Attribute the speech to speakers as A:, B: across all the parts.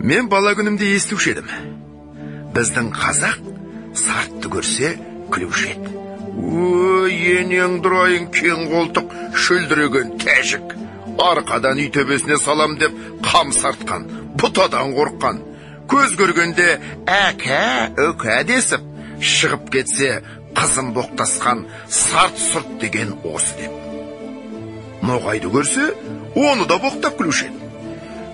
A: Мен бала күнімде естуші едім. Біздің қазақ сартты көрсе күлуші еді. Өй, енең дұрайын кең қолтық шөлдіреген тәжік. Арқадан үй төбесіне салам деп қам сартқан, бұтадан қорыққан. Көз көргенде әкә, өкә десіп, шығып кетсе қызым боқтасқан сарт сұрт деген осы деп. Ноғайды көрсе, оны да боқтап күлуші еді.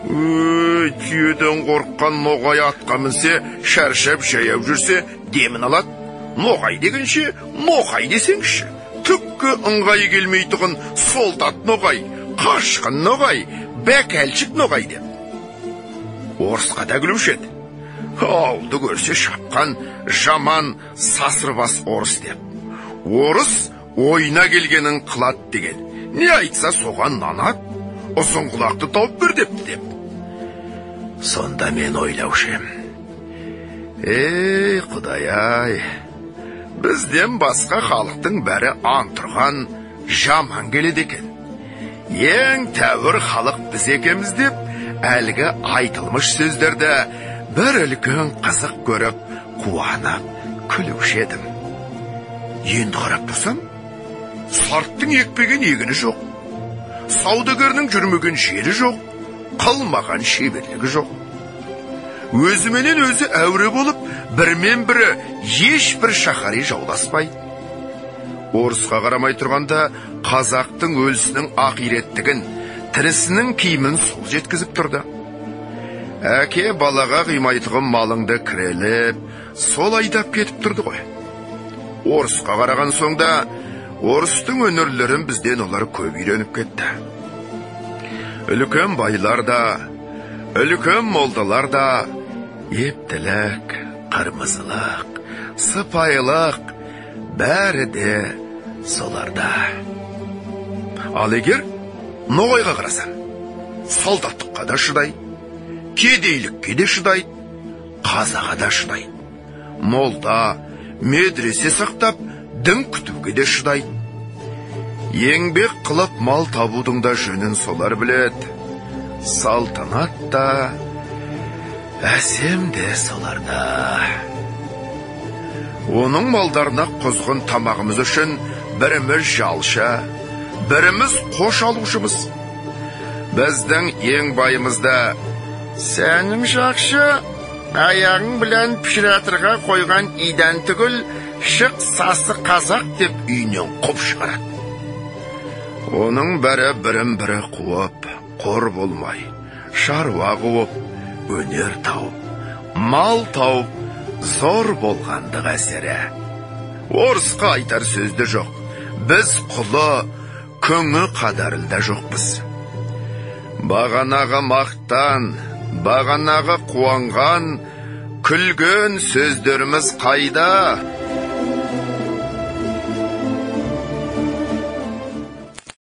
A: Өй, түйеден қорыққан ноғай атқа мінсе, шаршап жаяу жүрсе, демін алады. Ноғай дегенше, ноқай десеңші. Түккі ыңғайы келмейтұғын солдат ноғай, қашқын ноғай, бәкәлшік ноғай деп. Орысқа да күлуші еді. Ауылды көрсе шапқан жаман сасырбас орыс деп. Орыс ойына келгенін қылады деген. Не айтса соған нанады, ұзын құлақты тауып бер депті деп. Сонда мен ойлаушы ем. Ей, Құдай-ай, бізден басқа халықтың бәрі антұрған жаман келеді екен. Ең тәуір халық біз екенбіз деп, әлгі айтылмыш сөздерді бір үлкен қызық көріп, қуанып, күлуші едім. Енді қарап тұрсам, сарттың екпеген егіні жоқ, саудагерінің жүрмеген жері жоқ, қылмаған шеберлігі жоқ. Өзіменен өзі әуре болып, бірімен бірі ешбір шаһари жауласпайды. Орысқа қарамай тұрғанда қазақтың өлісінің ақиреттігін, тірісінің киімін сол жеткізіп тұрды. Әке балаға қимайтұғын малыңды кірелеп, сол айдап кетіп тұрды ғой. Орысқа қараған соң да орыстың өнерлерін бізден олар көп үйреніп кетті. Үлкен байлар да, үлкен молдалар да ептілік, қырмызылық, сыпайылық бәрі де соларда. Ал егер ноғайға қарасам, солдаттыққа да шыдайды, кедейлікке де шыдайды, қазаға да шыдайды. Молда, медресе сақтап, дін күтуге де шыдайды. Еңбек қылып мал табудың да жөнін солар біледі. Салтанат та, әсем де соларда. Оның малдарына құзғын тамағымыз үшін біріміз жалшы, біріміз қош алушымыз. Біздің ең байымызда сәнім жақшы, аяғың білән пішіратырға қойған идан түгіл, шық сасы қазақ деп үйінен құп шығарады. Оның бәрі бірін-бірі қуып, қор болмай, шаруа қуып, өнер тауып, мал тауып, зор болғандық әсері. Орысқа айтар сөзді жоқ, біз құлы, күңі қадарында жоқпыз. Бағанағы мақтан, бағанағы қуанған, күлген сөздеріміз қайда?